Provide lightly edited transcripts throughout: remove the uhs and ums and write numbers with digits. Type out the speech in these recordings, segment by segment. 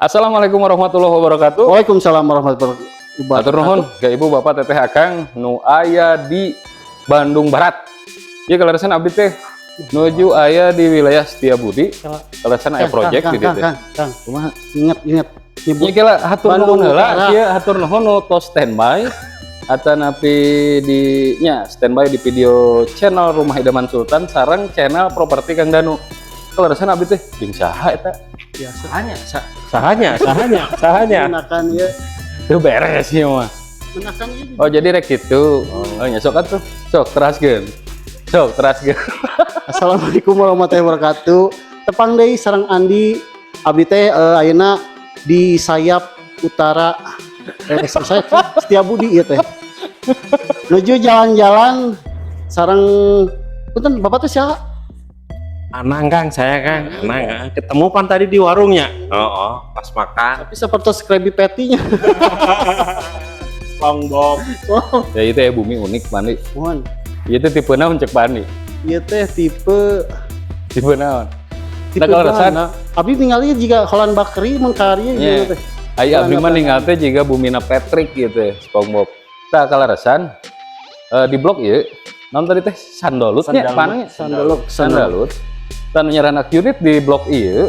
Assalamualaikum warahmatullahi wabarakatuh. Waalaikumsalam warahmatullahi wabarakatuh. Hatur nuhun ke ibu, bapak, teteh, akang nu aya di Bandung Barat. Ya, kaleresan abdi teh nuju aya di wilayah Setiabudi. Kaleresan aya project di dieu Kang, teh. Kang, Kang, kumaha? Ingat, ingat. Nyebut Nya kela, hatur Bandung nuhun heula Utara. Ieu hatur nuhun nu tos standby atanapi di nya standby di video channel Rumah Idaman Sultan sareng channel properti Kang Danu. Kaleresan abdi teh jeung saha eta? Biasa. Sahanya, sahanya, sahanya, sahanya. Menakan ya, Teu beres ieu mah. Menakan ya. Oh, jadi rek gitu. Oh nya, sok atuh. Sok teraskeun. Sok teraskeun. Assalamualaikum warahmatullahi wabarakatuh. Tepang deui sareng Andi. Abdi teh ayeuna di sayap utara, sayap Setiabudi ieu teh. Nuju jalan-jalan sareng, punten, Bapak teh siapa? Anang, Kang, saya, Kang. Anang, ah. Ketemu pan tadi di warungnya. Oh, pas makan. Tapi seperti Krabby Patty-nya. SpongeBob. Oh, Ya, itu ya bumi unik, Pandi. Mohon. Itu tipe naon cek Pandi? Ieu teh tipe Tipe naon? Tipe Nah, kalau resan? mana? Abdi tinggalnya jiga Holland Bakery mun karya Nya. gitu teh. Aya abdi mah Holland. Ninggal teh jiga bumina Patrick gitu, SpongeBob. Tah, kaleresan di blok ieu naon tadi teh, Sandalwood nya? Sandalwood. Panangnya Sandalwood. Sandalwood. Tah, nu nyaranak unit di blok ieu,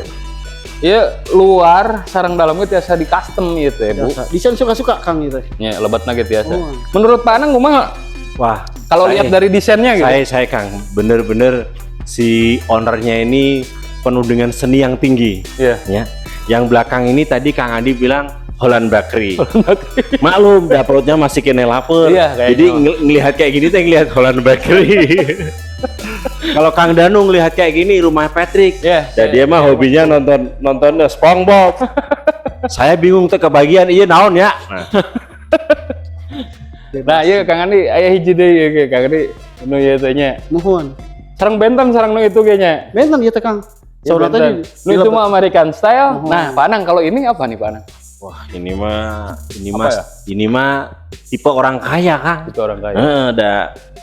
ieu luar sareng dalamnya tiasa di custom ieu teh, Bu. Biasa. Desain suka-suka, Kang, gitu. Nya, lebetna ge tiasa. Oh. Menurut Pak Anang kumaha? Wah, Kalau lihat dari desainnya gitu. Saya, Kang, bener-bener si ownernya ini penuh dengan seni yang tinggi. Iya. Ya. Yang belakang ini tadi Kang Andi bilang Holland Bakery. Maklum, dah perutnya masih kena lapar. Iya, kayaknya. Jadi ngelihat kayak gini teh ngelihat Holland Bakery. Kalau Kang Danu ngelihat kayak gini, rumah Patrick. Iya. Dan dia mah hobinya nonton nonton SpongeBob. Saya bingung teh kebagian iya naon ya. Nah, Nah, iya Kang Andi, aya hiji deui ieu, Kang Andi, nu ieu teh nya. Nuhun. Sareng benten sareng nu itu kayaknya. Benten ieu teh, Kang. Ya, Saudara benten. tadi. Nu itu mah American style. Nah, Pak Anang, kalau ini apa nih, Pak Anang? Wah, ini Apa mah ya? Ini mah tipe orang kaya, Kang. Itu orang kaya. Eh, ada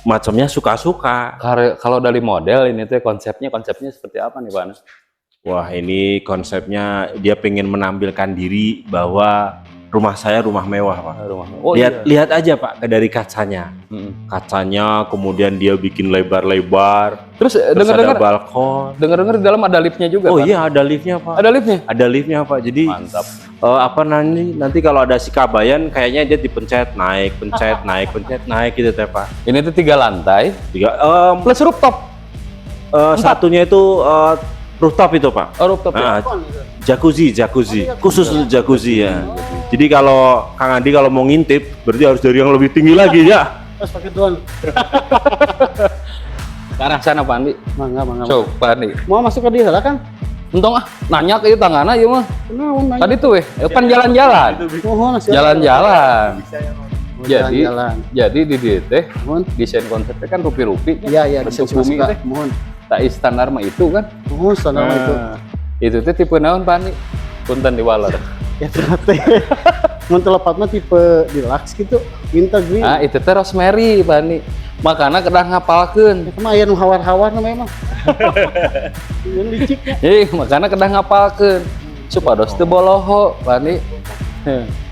macamnya suka-suka. Kalau dari model ini tuh konsepnya konsepnya seperti apa nih, Pak Anang? Wah, ini konsepnya dia pengen menampilkan diri bahwa rumah saya rumah mewah, Pak. Rumah. Oh, Lihat iya. lihat aja, Pak, ke dari kacanya. Kacanya kemudian dia bikin lebar-lebar, Terus terus ada dengar-dengar balkon. Dengar-dengar di dalam ada liftnya juga Oh kan? iya, ada liftnya, Pak. Ada liftnya? Ada liftnya, Pak. Jadi Mantap. Apa nanti nanti kalau ada si kabayan kayaknya dia dipencet naik, pencet naik, pencet naik gitu teh, Pak. Ini tuh tiga lantai Tiga, plus rooftop. Satunya itu rooftop itu, Pak. Oh, rooftop ya? Ah, jacuzzi, jacuzzi, khusus untuk jacuzzi ya. Jadi kalau Kang Andi kalau mau ngintip, berarti harus dari yang lebih tinggi lagi ya. Terus pakai drone. Ke arah sana, Pak Andi. Mangga, mangga. Sok, Pak Andi. Mau masuk ke dia lah, Kang? Untung ah, nanya ke ieu tanganna ieu mah. Naon nanya? Tadi tuh weh, kan jalan-jalan. Mohon. Jalan-jalan. Jadi Jalan-jalan. jadi di dieu teh Mohon. Desain konsepnya kan rupi-rupi. Iya, Bentuk desain bumi suka-suka. teh. Mohon. Tak standar mah itu kan. Mohon standar mah itu. Nah, itu teh tipe naon, Pak Andi? Punten diwaler. Ya teh. Mun telepat mah tipe deluxe gitu, wintergreen. Ah, itu teh rosemary, Pak Andi. Makana kedah ngapalkeun. Itu mah aya nu hawar-hawar namanya mah. Yang licik ya. Jadi makana kedah ngapalkeun supados teu boloho, Pak Andi.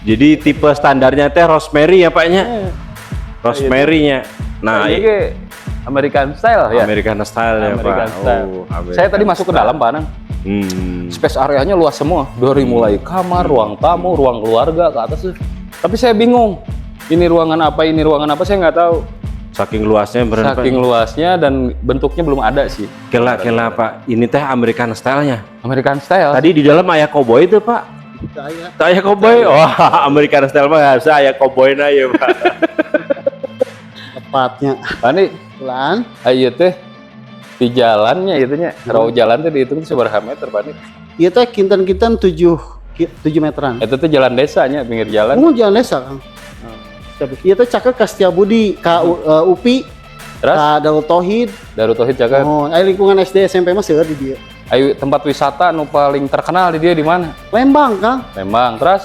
Jadi tipe standarnya teh rosemary ya, Paknya. Rosemary-nya. Nah, Ini ge American style ya. American style ya, American Pak. style. Oh, American Saya tadi masuk ke dalam, Pak Anang. Space areanya luas semua. Dari mulai kamar, ruang tamu, ruang keluarga ke atas tuh. Tapi saya bingung. Ini ruangan apa, ini ruangan apa, saya nggak tahu. Saking luasnya berapa? Saking luasnya dan bentuknya belum ada sih. Kela kela, Pak, ini teh American style-nya. American style. Tadi di dalam aya koboi itu, Pak. Saya Aya koboi. Wah, American style mah harusnya aya koboi na ya, Pak. Tepatnya. Pak Andi, Pelan. Ayo teh di jalannya itu nya. Raw jalan teh dihitung seberapa meter, Pak Andi? Ieu teh kinten-kinten 7 7 meteran. Itu tuh jalan desanya, pinggir jalan. Mun jalan desa, Kang. Ieu teh caket ka Setiabudi, ka UPI, Terus ka Darul Tauhid. Darul Tauhid caket. Oh, aya lingkungan SD SMP mah seueur di dieu. Ayo, tempat wisata nu paling terkenal di dia di mana? Lembang, Kang. Lembang. Terus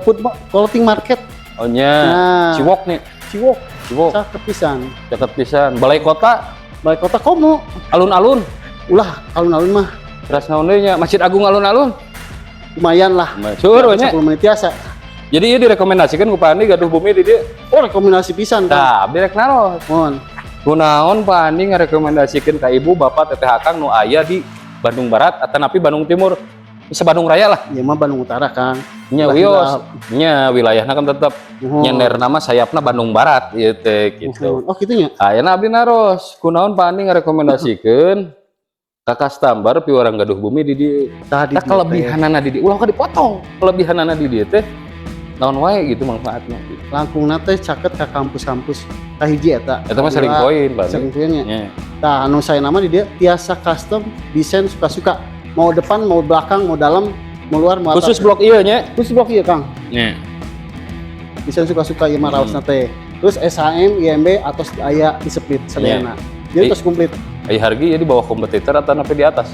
Food clothing market. Oh nya, Nah. Ciwok nih. Ciwok, Ciwok, caket pisan. Caket pisan. Balai kota, Balai kota komo. Alun-alun. Ulah alun-alun mah. Terus naon deui nya? Masjid Agung alun-alun. Lumayan lah. Seueur we nya. 10 menit biasa. Jadi ieu direkomendasikan ku Pak Andi gaduh bumi di dieu. Oh, rekomendasi pisan, Kang. Tah, abdi rek naros. Mohon. Kunaon Pak Andi ngarekomendasikeun ka ibu bapak teteh akang nu aya di Bandung Barat atanapi Bandung Timur. Bisa Bandung Raya lah. Ieu mah Bandung Utara, Kang. Nya Ulah wios. hilap. Nya wilayahna kan tetep Muhun. nyender nama sayapna Bandung Barat ieu teh gitu. Muhun. Oh, kitu nya. Ayeuna abdi naros, kunaon Pak Andi ngarekomendasikeun ka customer piwarang gaduh bumi di dieu. Tah di Tah kelebihanana di dieu ulah ka dipotong. Kelebihanana di dieu teh naon wae gitu manfaatna gitu. Langkungna teh caket ka kampus-kampus. Kahiji eta. Eta mah selling point, Pak. Selling point-nya. Nya. Tah anu saya nama di dieu tiasa custom desain suka-suka. Mau depan, mau belakang, mau dalam, mau luar, mau atas. Khusus blok ieu nya. Khusus blok ieu, Kang. Nya. Desain suka-suka ieu mah raosna teh. Terus SHM, IMB atau aya di split sadayana. Jadi terus komplit. Ai harga ya di bawah kompetitor atau sampai di atas?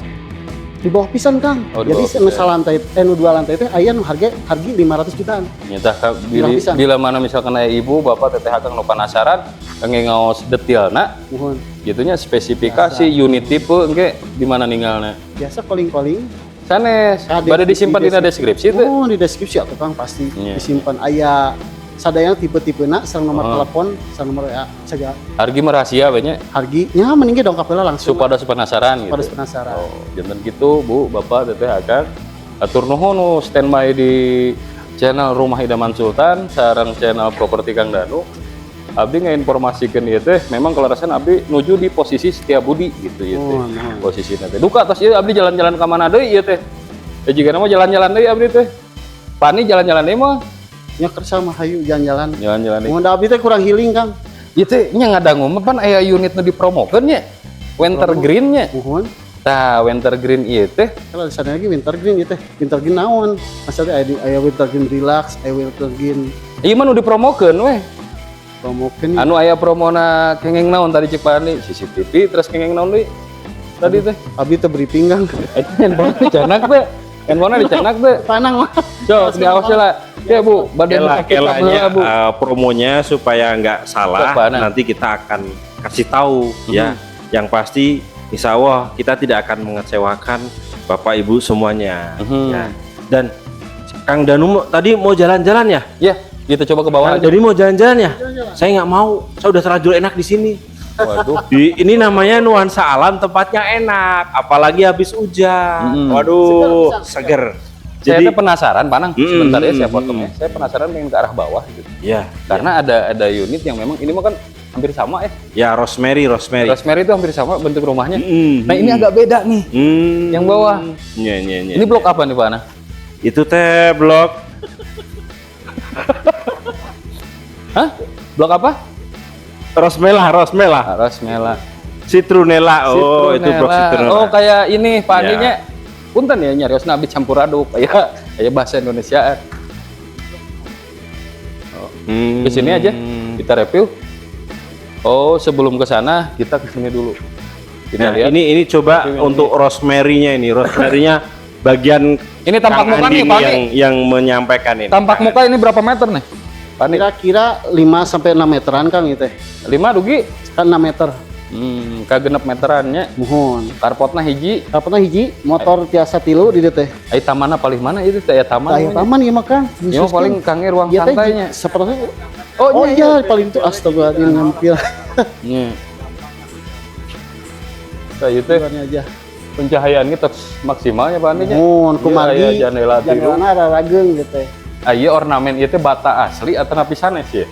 Di bawah pisan, Kang. Oh, di Jadi bawah nu pisan. salantai nu dua lantai teh aya nu harga harga 500 jutaan. Nyata ka Murah bila, pisan. bila mana misalkan aya ibu, bapak, teteh akang nu penasaran, engge ngaos detailna, Muhun. gitunya spesifikasi unit tipe engke di mana ninggalna. Biasa calling-calling. Sanes, Ah, bade disimpan di dina deskripsi teh. Oh, di deskripsi atuh Kang pasti Iya. disimpan aya sadayana tipe-tipena sareng nomor Oh. telepon, sareng nomor WA segala. Hargi mah rahasia we nya, Harginya mending ge dongkap heula langsung. supados penasaran gitu. Supados penasaran. Oh, janten gitu Bu, Bapak, Teteh akang. Atur nuhun nu standby di channel Rumah Idaman Sultan sareng channel Properti Kang Danu. Abdi ngainformasikeun ieu teh memang kelerasan abdi nuju di posisi Setiabudi gitu ieu teh. Oh, nah. Posisina teh. Duka atas ieu abdi jalan-jalan ka mana deui ieu teh. Ya jigana mah jalan-jalan deui abdi teh. Pani jalan-jalan deui mah. Nya kersa mah hayu jalan-jalan. Jalan-jalan deui. Mun da abdi teh kurang healing, Kang. Ieu teh nya ngadangu mah pan aya unit nu dipromokeun nya. Wintergreen nya. Muhun. Tah wintergreen ieu teh Kalau di sana lagi wintergreen gitu teh. Wintergreen naon? Maksudnya aya aya wintergreen relax, aya wintergreen ieu mah nu dipromokeun weh. promokeun. Anu aya promona kengeng naon tadi cek Pak Andi CCTV terus kengeng naon deui tadi teh. Abdi teh briefing, Kang. Eta handphone dicanak teh. Handphone dicanak teh. Panang mah. Sok diawas lah. Ya Bu, badan Kela, sakit kelanya Bu. Promonya supaya nggak salah, Coba, nah. nanti kita akan kasih tahu ya. Yang pasti insya Allah kita tidak akan mengecewakan Bapak Ibu semuanya. Ya. Dan Kang Danu tadi mau jalan-jalan ya? Ya, kita coba ke bawah Kang aja. Danu mau jalan-jalan ya? Saya nggak mau, saya udah terlanjur enak di sini. Waduh. Ini namanya nuansa alam, tempatnya enak, apalagi habis hujan. Waduh, seger. Saya Jadi, tuh penasaran, Panang. Sebentar ya saya hmm, potong ya. Saya penasaran pengen ke arah bawah gitu. ya, Karena ada unit yang memang ini mah kan hampir sama ya. ya rosemary, rosemary. Rosemary itu hampir sama bentuk rumahnya. Hmm, Nah, ini agak beda nih. Yang bawah. Iya. Ini blok apa nih, Pak Ana? Itu teh blok Hah? Blok apa? Rosmela, Rosmela. Ah, Rosmela. Citronella. Oh, itu blok citronella. Oh, kayak ini Pak Ya. Andi-nya. Punten ya nyariosna abdi campur aduk kayak kayak bahasa Indonesia. Ke sini aja kita review. Oh, sebelum ke sana kita ke sini dulu. Kita Nah, lihat. ini coba Review untuk rosemary-nya ini. Rosemary-nya bagian Ini tampak Kang muka Andi nih, Pak Andi. yang menyampaikan ini. Tampak muka ini berapa meter nih? Pak Andi? Kira-kira 5 sampai 6 meteran, Kang ieu teh. 5 dugi. Kan 6 meter. Kagenep meterannya. Muhun. Carportna hiji. Carportna hiji, motor tiasa tilu di dieu teh. Ai tamanna palih mana itu teh aya taman. Aya taman ieu mah, Kang. Ieu mah paling kangge ruang Ieu teh santainya. seperti Oh, Oh, iya, paling itu astagfirullahaladzim ngampil. Nya. Tah ieu teh Luarnya aja. pencahayaannya terus maksimalnya Pak Andi nya. Muhun Iya, kumargi. aya jandela tilu. Jandelana rarageung gitu teh. Aya ornamen ieu teh bata asli atau napi sanes ya?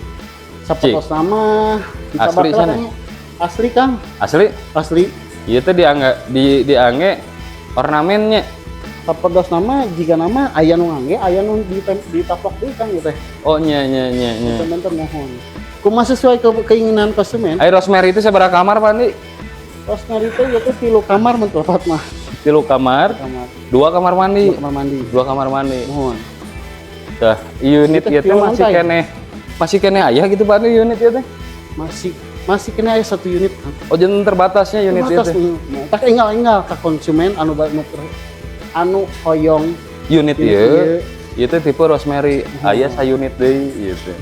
Sapertos nama Asli sana? Asli, Kang. Asli? Asli. Ieu teh diangge diangge ornamennya. Sapertos nama jika nama aya nu ngangge, aya nu ditaplok deui, Kang ieu teh. Oh nya nya nya nya. Teman-teman mohon. Kumaha sesuai keinginan konsumen. Ai rosemary itu sabaraha kamar Pak Andi? Rosemary teh ieu teh 3 kamar mun tepat mah. 3 kamar, Kamar, 2 kamar mandi. 2 kamar mandi. 2 kamar mandi. Mohon. Tah, unit Itu ieu teh tilu masih lantai. keneh masih keneh aya gitu Pak Andi unit ieu teh. Masih kena aya 1 unit, Kang. Oh, janten terbatasnya unit ieu Terbatas teh. nih. Tak enggal-enggal ka konsumen anu anu hoyong Unit unit ieu ieu. ieu teh tipe rosemary, aya saunit deui ieu teh.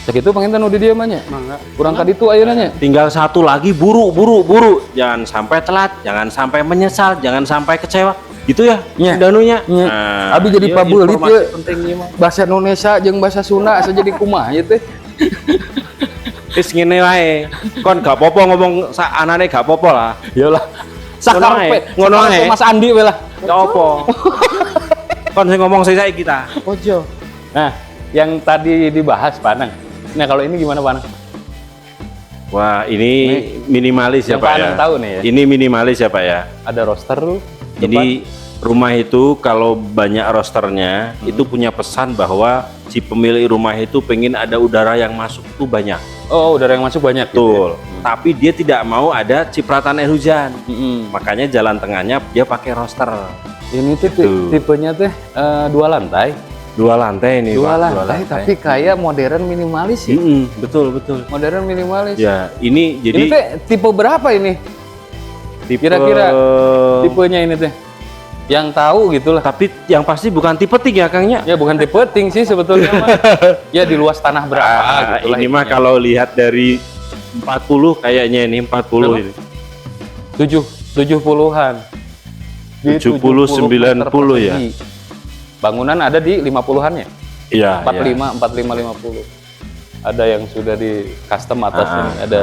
Sakitu panginten nu di dieu mah nya. Mangga. Kurang ka ditu ayeuna nya. Tinggal satu lagi, buru, buru, buru. Jangan sampai telat, jangan sampai menyesal, jangan sampai kecewa. Gitu ya, Nya. Danunya. Nya. Nah, Abi jadi iya, pabelit informasi ya. penting ieu mah. Bahasa Indonesia jeung bahasa Sunda asa jadi kumaha ieu teh. Wis ngene wae. Kon gak apa-apa ngomong sak anane, gak apa-apa lah. Iyalah. Ngono ae, Sakarepe, ngono sakarepe ae. Mas Andi we lah. Gak apa. Kon sing ngomong sing saiki kita. Ojo. Nah, yang tadi dibahas Pak Anang. Nah, kalau ini gimana, Pak Anang? Wah, ini minimalis ya, Yang Pak Pak ya. Anang tahu nih ya. Ini minimalis ya, Pak ya. Ada roster depan. Jadi rumah itu kalau banyak rosternya itu punya pesan bahwa si pemilik rumah itu pengen ada udara yang masuk tuh banyak. Oh, udara yang masuk banyak gitu ya. Betul. Tapi dia tidak mau ada cipratan air hujan. Makanya jalan tengahnya dia pakai roster. Ini tuh Gitu. tipenya teh dua lantai. Dua lantai ini, Dua Pak. lantai, tapi kayak modern minimalis ya. Betul, betul. Modern minimalis. Ya, ini jadi Ini teh tipe berapa ini? Tipe kira-kira tipenya ini teh. Yang tahu gitulah. Tapi yang pasti bukan tipe 3, Kangnya. Ya bukan tipe ting sih sebetulnya mah. Ya di luas tanah berapa Ah, gitulah ini mah intinya. kalau lihat dari 40 kayaknya ini 40 Berapa? ini. 70-an. Di 70, 70 meter 90 ya. persegi. Bangunan ada di 50-an ya? Iya, 45, 45, 50. Ada yang sudah di custom atas Ah, ini, ada.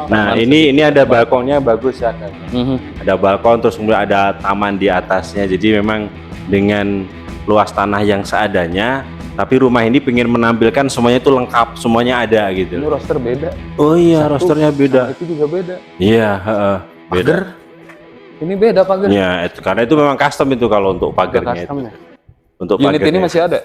Nah, ini ada balkonnya bagus ya, Kang. Ada balkon, terus kemudian ada taman di atasnya. Jadi memang dengan luas tanah yang seadanya, tapi rumah ini pengen menampilkan semuanya itu lengkap, semuanya ada gitu. Ini roster beda. Oh iya, Satu rosternya beda. sama itu juga beda. Iya, heeh, beda. Pagar. Ini beda pagar. Ya, itu karena itu memang custom itu kalau untuk pagarnya itu. Custom ya. Untuk Unit ini pagarnya. masih ada.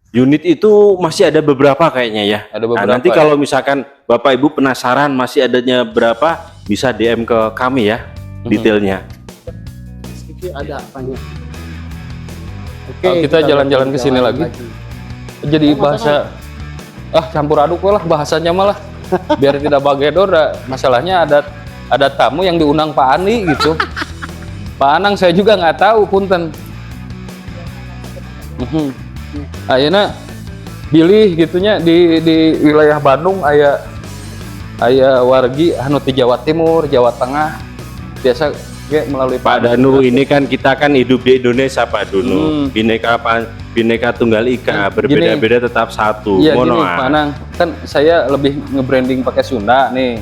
Unit itu masih ada beberapa kayaknya ya. Ada beberapa Nah, nanti ya. kalau misalkan Bapak Ibu penasaran masih adanya berapa, bisa DM ke kami ya detailnya. Sedikit ada apanya. Oke, Oh, kita jalan-jalan ke sini lagi. Jadi bahasa campur aduk lah bahasanya malah. Biar tidak bagedor, dah. Masalahnya ada tamu yang diundang Pak Andi gitu. Pak Anang saya juga nggak tahu, punten. Ayeuna bilih gitunya di wilayah Bandung aya aya wargi anu di Jawa Timur, Jawa Tengah biasa ge melalui Pak Danu, ini kan kita kan hidup di Indonesia, Pak Danu. Bineka Tunggal Ika, berbeda-beda tetap satu. Iya Mono, gini ah. Pak Anang, kan saya lebih nge-branding pakai Sunda nih.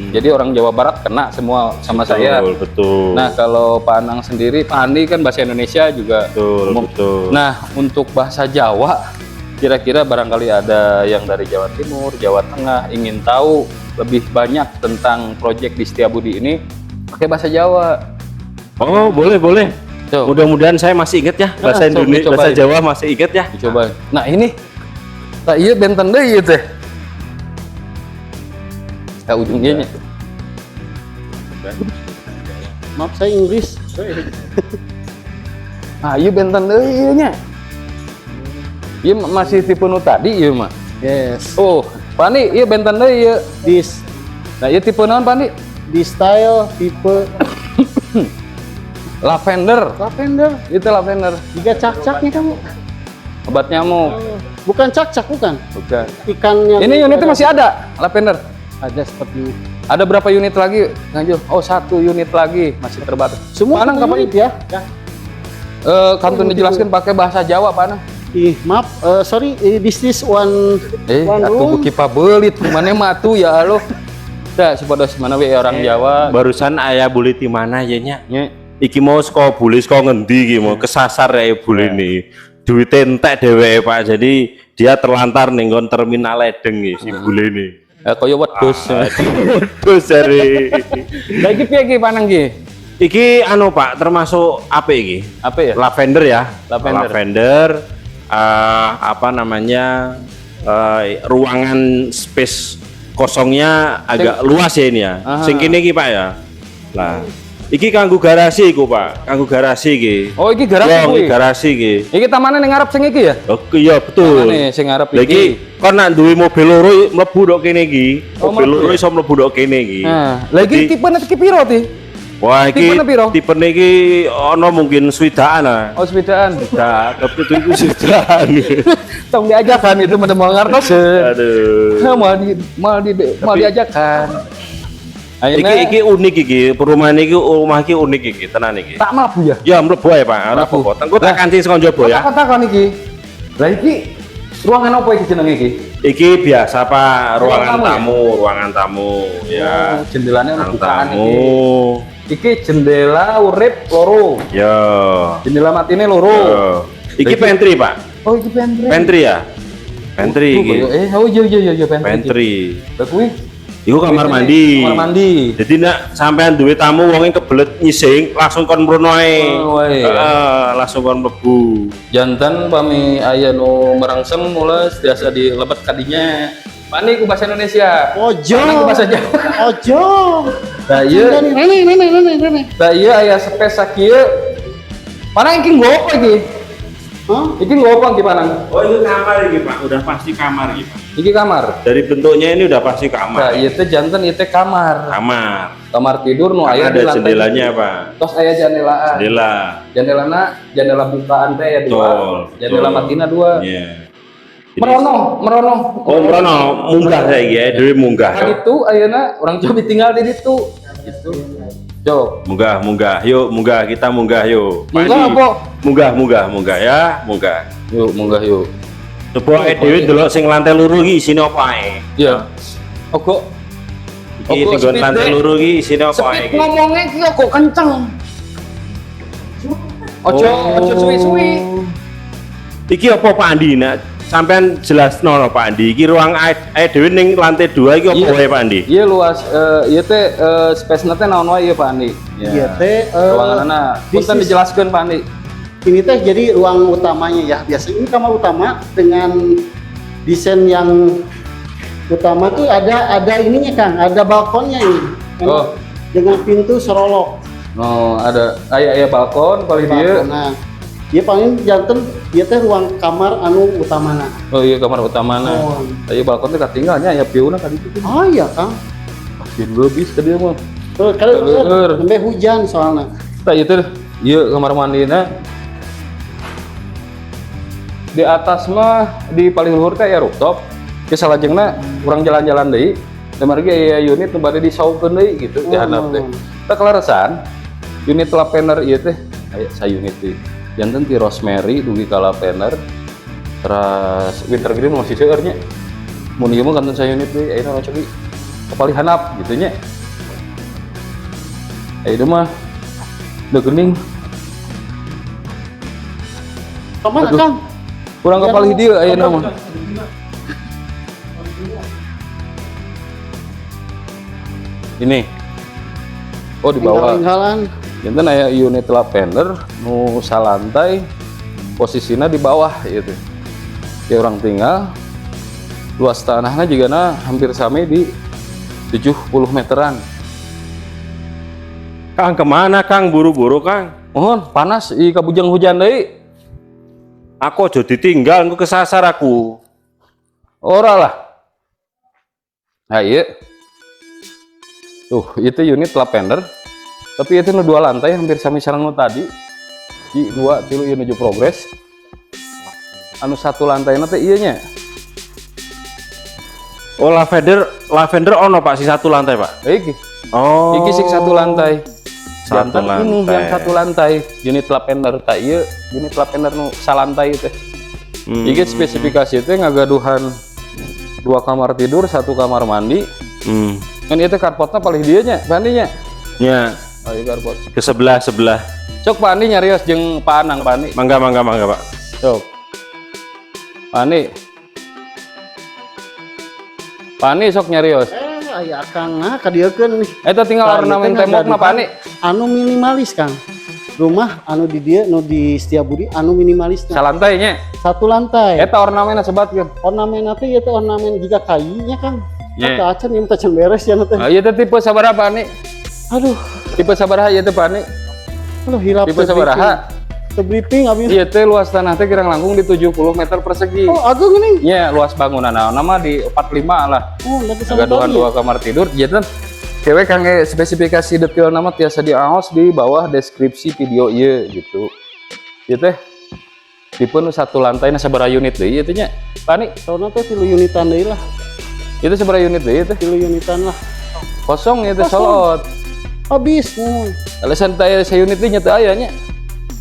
Jadi orang Jawa Barat kena semua sama Betul, saya. betul. Nah kalau Pak Anang sendiri, Pak Andi kan bahasa Indonesia juga Betul, umum. betul. Nah untuk bahasa Jawa, kira-kira barangkali ada yang dari Jawa Timur, Jawa Tengah ingin tahu lebih banyak tentang proyek di Setiabudi ini, pakai bahasa Jawa. Oh, boleh, boleh. Tuh. Mudah-mudahan saya masih ingat ya bahasa Nah, coba Indonesia, bahasa dicobain. Jawa masih ingat ya. Dicoba. Nah ini, nah iya benten deui ieu teh. Kita ujungnya nya. Maaf, saya Inggris. Nah, iya benten deui ieu nya. Ieu masih tipe nu tadi ieu mah. Yes. Oh, Pak Andi, ieu benten deui ieu. This Nah, ieu tipe naon, Pak Andi? Di style tipe Lavender. Lavender. Itu lavender. Jika cak-caknya kamu. Obat nyamuk. Bukan cak-cak, bukan. Bukan. Ikan yang Ini unitnya masih ada, lavender. Ada sepertinya. Ada berapa unit lagi, Kang Jul? Oh, satu unit lagi, masih terbatas. Semua Pak Anang satu kapan? unit ya? Eh, kantun dijelaskan pakai bahasa Jawa, Pak Anang. Ih, maaf, sorry, this is one one Atuh room. beuki pabelit, mana mah atuh ya Allah. Dah, supados mana we orang Jawa. Barusan ayah bule di mana ya nya? Nya. Iki mau saka bule saka ngendi iki mau kesasar ya bule ini. Duite entek dheweke, Pak. Jadi dia terlantar ning nggon terminal Ledeng iki si bule ini. Kaya wedhus. Terus dari Lah iki piye iki Panang iki? Iki anu, Pak, termasuk apa iki? Apa ya? Lavender ya. Lavender. Lavender, apa namanya? Ruangan space kosongnya agak luas ya ini ya. Aha. Sing kene iki, Pak, ya. Lah, iki kanggo garasi iku, Pak. Kanggo garasi iki. Oh, iki garasi Wong, kuwi. iki garasi iki. Iki tamane ning ngarep sing iki ya? Oke, iya betul. Tamane sing ngarep Lah iki. iki kon nak duwe mobil loro mlebu ndok kene iki. Oh, Mobil mlebu loro ya? iso mlebu ndok kene iki. Nah, lah iki Jadi- tipe nanti piro ti? Wah, iki Tipene piro? Tipene iki ono mungkin swidaan ah. Oh, sepedaan. Nah, tapi itu iku swidaan. Tong diajakan itu mah mau ngartos. Aduh. Mau diajakan. Iki iki unik iki, perumahan iki rumah iki unik iki, tenan iki. Tak mlebu ya. Ya mlebu ae, Pak. Ora Mlebu. apa-apa. Tengko tak kancing saka njaba ya. Takon-takon iki. Lah iki ruangan apa iki jenenge iki? Iki biasa, Pak, ruangan tamu ya? Tamu, ruangan tamu ya. Oh, jendelanya ono Ruangan bukaan tamu. iki. Iki jendela urip loro. Ya. Jendela matine loro. Ya. Iki pantry, Pak. Oh, iki pantry. Pantry ya? Pantry Oh, iki. oh iya pantry. Pantry. Lah kuwi Iku kamar mandi. Kamar mandi. Jadi nak sampean duwe tamu wonge kebelet ngising langsung kon mrono ae. Oh, iya. Heeh, langsung kon mlebu. Janten pami aya nu merangsem mules biasa dilebet kadinya. Pani ku bahasa Indonesia. Ojo. Pani ku bahasa Jawa. Ojo. Nah iya, Rene, rene, rene, rene. nah iya aya space sakieu. Panang iki nggo apa iki? Hah? Iki nggo apa iki Panang? Oh, itu kamar iki, Pak. Udah pasti kamar iki, Pak. Iki kamar. Dari bentuknya ini udah pasti Nah, kamar. ieu teh janten ieu teh kamar. Kamar. Kamar tidur nu Karena aya ada di lantai. jendelanya, Pak. Tos aya jandelaan. Jendela. Jendelana jendela bukaan teh aya dua. Betul, Jendela betul. matina dua. Iya. Jadi- Merono, merono. Oh, merono, munggah saiki ya, dhewe munggah. Kan itu ayeuna urang coba tinggal di ditu. Gitu. Cok. Munggah, munggah. Yuk, munggah, kita munggah yuk. Pak Munggah Andi. apa? Munggah, munggah, munggah ya, munggah. Yuk, munggah yuk. Coba dhewe delok sing lantai loro iki isine apa ae. Iya. Ogo. Iki Ogo, sing nggon speed lantai deh. loro iki isine apa ae Speed iki. ngomongnya ki kok kenceng. Ojo, Oh. ojo suwi-suwi. Iki apa Pak Andi nak sampean jelasno no, Pak Andi. Iki ruang ae dhewe ning lantai 2 iki apa Iya. wae Pak Andi? Iya luas, iya teh space teh naon wae ieu Pak Andi. Iya teh Ruanganna. this Punten dijelaskeun Pak Andi. Ini teh jadi ruang utamanya ya. Biasanya ini kamar utama dengan desain yang utama tuh ada ininya Kang, ada balkonnya ini. Oh. Dengan pintu serolok. Oh, ada aya aya balkon paling dieu. Nah, dia paling janten dia teh ruang kamar anu utamana. Oh iya kamar utamana. Oh. Aya balkon teh katinggalnya aya view-na ka ditu. Oh iya Kang. Makin lebih ka dieu mah. Tuh, kalau Seueur. nembe hujan soalnya. Tah ieu teh ieu kamar mandina. Di atas mah di paling luhur teh aya rooftop. Ke salajengna urang jalan-jalan deui. Da margi aya unit nu bade disaukeun deui gitu di handap teh. Tah kaleresan unit lavender ieu teh aya sa unit deui. Janten ti rosemary dugi ka lavender. Terus wintergreen masih seueur nya. Mun ieu mah kanten sa unit deui ayeuna cobi ke paling handap gitu nya. Ayeuna mah udah geuning. Kemana Aduh. Kang? Kurang ke palih dieu ayeuna mah. Ini. Oh, di bawah. Tinggal-tinggalan. Janten aya unit lavender nu salantai posisinya di bawah gitu. Ya orang tinggal luas tanahnya juga na hampir sampai di 70 meteran. Kang kemana Kang? Buru-buru Kang. Mohon panas i kabujang hujan deui. Aku aja ditinggal, engko kesasar aku. Ora lah. Nah, iya. Tuh, itu unit lavender. Tapi itu nu dua lantai hampir sami sareng nu tadi. Di dua tilu ieu nuju progres. Anu satu lantai teh ieu nya. Oh, lavender, lavender ono Pak si satu lantai Pak. Iki. Oh. Iki sing satu lantai. Satu Jantan ini lantai. yang satu lantai unit lavender tak ieu unit lavender nu salantai teh. Iki spesifikasi teh ngagaduhan dua kamar tidur, satu kamar mandi. Kan ieu teh carportna paling dieu nya, Pak Andi nya. Ya, Oh iya carport. ke sebelah sebelah. Cok Pak Andi nyarios jeung Pak Anang Pak Andi. Mangga mangga mangga Pak. Cok. Pak Andi. Pak Andi sok nyarios. Aya Kang nah kadieukeun nih. Eta tinggal Tah, ieu ornamen teh tembokna Pak Andi. Anu minimalis Kang. Rumah anu di dieu nu di Setiabudi anu minimalis. Salantai nya. Satu lantai. Eta ornamenna sebatkeun. Ornamen teh ieu teh ornamen jiga kai nya Kang. Nya. Teu acan ieu teh can beres ya teh. Nah, ieu teh tipe sabaraha Pak Andi? Aduh, Tipe sabaraha ieu teh Pak Andi? aduh hilap. Tipe sabaraha? Teu briefing abi. Ieu teh luas tanah teh kirang langkung di 70 meter persegi. Oh, agung ini. Nya luas bangunan nah, nama di 45 lah. Oh, enggak bisa Gaduhan dua kamar tidur, janten Kewe kangge spesifikasi detail nama tiasa diaos di bawah deskripsi video ieu gitu. Ieu teh tipe nu satu lantai, na sabaraha unit deui ieu teh nya? Pani, Soalnya teh 3 unitan deui lah. Itu sabaraha unit deui teh? 3 unitan lah. Kosong ieu teh, sold out. Habis mun. Alasan teh unit deui nya teu aya nya.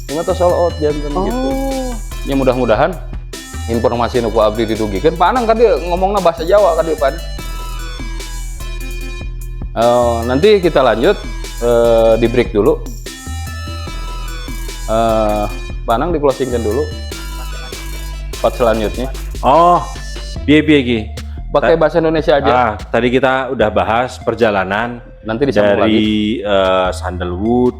Cuma tuh sold out janten gitu. Oh. Ya, mudah-mudahan informasi nu ku abdi didugikeun. Pak Anang kan dia ngomongna bahasa Jawa kan dia, Pan. Nanti kita lanjut di break dulu. Pak Anang di closingkan dulu. Part selanjutnya. Oh, piye piye iki? Pakai bahasa Indonesia aja. Ah, tadi kita udah bahas perjalanan Nanti disambung lagi. Dari sandalwood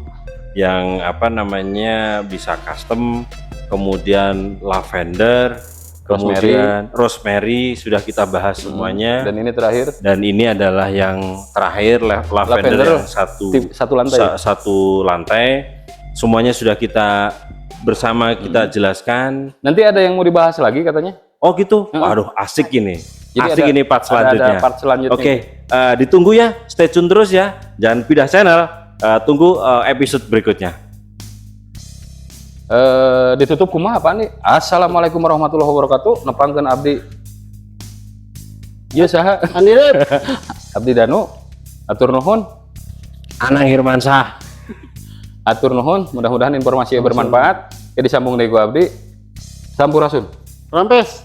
yang apa namanya bisa custom, kemudian lavender, Rosemary. Kemudian rosemary sudah kita bahas semuanya. Dan ini terakhir Dan ini adalah yang terakhir, lavender, Lavender yang satu satu lantai. Satu lantai. Semuanya sudah kita bersama kita jelaskan. Nanti ada yang mau dibahas lagi katanya. Oh gitu. Waduh, asik ini. Jadi Asik ini part selanjutnya. ada part selanjutnya. Oke, ditunggu ya, stay tune terus ya. Jangan pindah channel. Tunggu episode berikutnya. Ditutup kumaha apa nih? Assalamualaikum warahmatullahi wabarakatuh. Nepangkeun abdi. Ieu saha? Andi Rep. Abdi Danu. Atur nuhun. Anang Hirmansyah. Atur nuhun. Mudah-mudahan informasi bermanfaat. Ya, disambung deui ku abdi. Sampurasun. Rampes.